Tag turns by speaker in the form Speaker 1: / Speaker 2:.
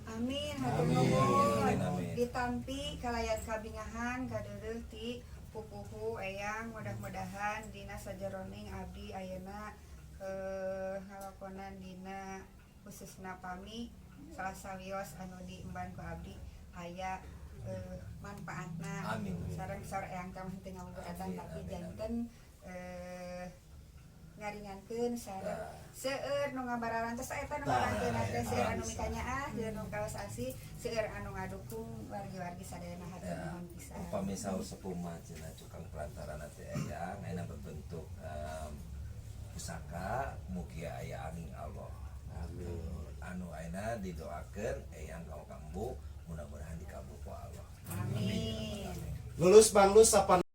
Speaker 1: Amin, hatur
Speaker 2: Amin.
Speaker 1: nuhun.
Speaker 2: Amin, amin.
Speaker 1: Ditampi kalayan kabingahan kadeudeuh ti pupuhu eyang, mudah-mudahan dina sajeroning abdi ayeuna ngalakonan dina khususna pami salah sawios anu diemban ku abdi aya manfaatna.
Speaker 2: Amin.
Speaker 1: Sareng saur eyang teh mah teu ngabeberatan,
Speaker 2: Amin,
Speaker 1: tapi
Speaker 2: amin,
Speaker 1: janten ngaringankeun sareng seueur nu ngabararantos eta nu ngarankeun teh, seueur anu mikanyaah jeung nu kawas asih, seueur anu ngadukung wargi-wargi sadayana, hatur nuhun pisan.
Speaker 2: Upami saur sepuh mah cenah cukang perantara teh eyang ayeuna berbentuk pusaka, mugia aya angin Allah.
Speaker 3: Amin.
Speaker 2: Anu ayeuna didoakeun eyang ka kambu mudah-mudahan dikabul ku Allah.
Speaker 1: Amin.
Speaker 3: Lulus Banglus 8.